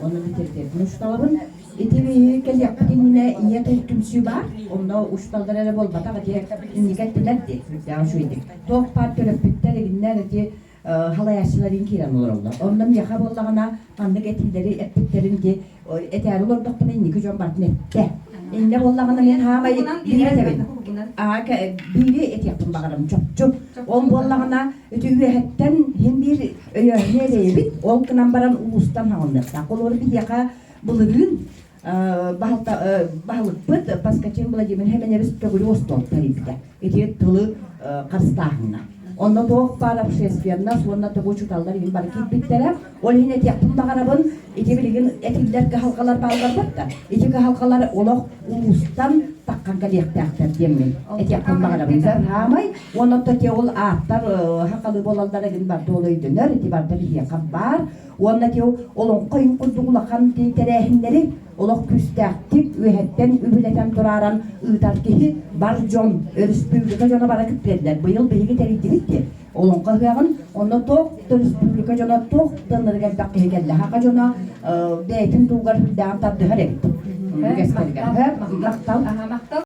Онно бүтэрдэрбин учууталабын. Ити биһиги кэлиэхпит иннинэ ийэ тыл түмсүү баар. Онно учууталлар эрэ буолбатах, ити инники эттилэр дии, сүрдээх үчүгэйдик. Туох баар төрөппүттэр игиннэр ити халайааччыларын киирэн олороллор. Онно миэхэ буоллаҕына маннык этиилэри эппиттэрин ди этээри олордохпуна инники дьон барытын эттэ. Иннэ буоллаҕына мен хаамай биири этэбин. Биири этиэхпин баҕарам чопчу. Ол буоллаҕына ити үөһэттэн хин биир өйөөһүнү эрэйэбит. Ол гынан баран улуустан хаҕыллыахтаах. Олору биһиэхэ былырыын баһылыкпыт Поскачин Владимир Хеменевич төгүрүк остуол тэрийбитэ. Ити тылы харыстааһыҥҥа. Онно туох баар общественность уонна тугу учууталлар иһин бары киирбиттэрэ. Ол иһин этиэхпин баҕарабын, ити билигин этиллэр кыһалҕалар бааллар да, ити кыһалҕалар олох улуустан таххан кэлиэхтээхтэр диэммин этиэхпин баҕарабын. Хаамай уонна те ол ааттар хахалы буолаллар игин барда ол өйдөнөр, ити барда биһиэхэ баар. Уонна те олоҥхо иһин курдук улахан тэрээһиннэри олох күүстээхтик үөһэттэн үбүлэтэн турааран ыытар киһи бар дьон, өрөспүүбүлүкэ дьоно бары кыттыаллар. Быйыл биһиги тэрийдибит дии олоҥхо ыһыаҕын, онно туох да өрөспүүбүлүкэ дьоно туох да ынырык элбэх киһи кэллэ. Саха дьоно бэйэтин туһугар сүрдээҕин тардыһар эбит. Үгэстэригэр. Махтал. Махтал.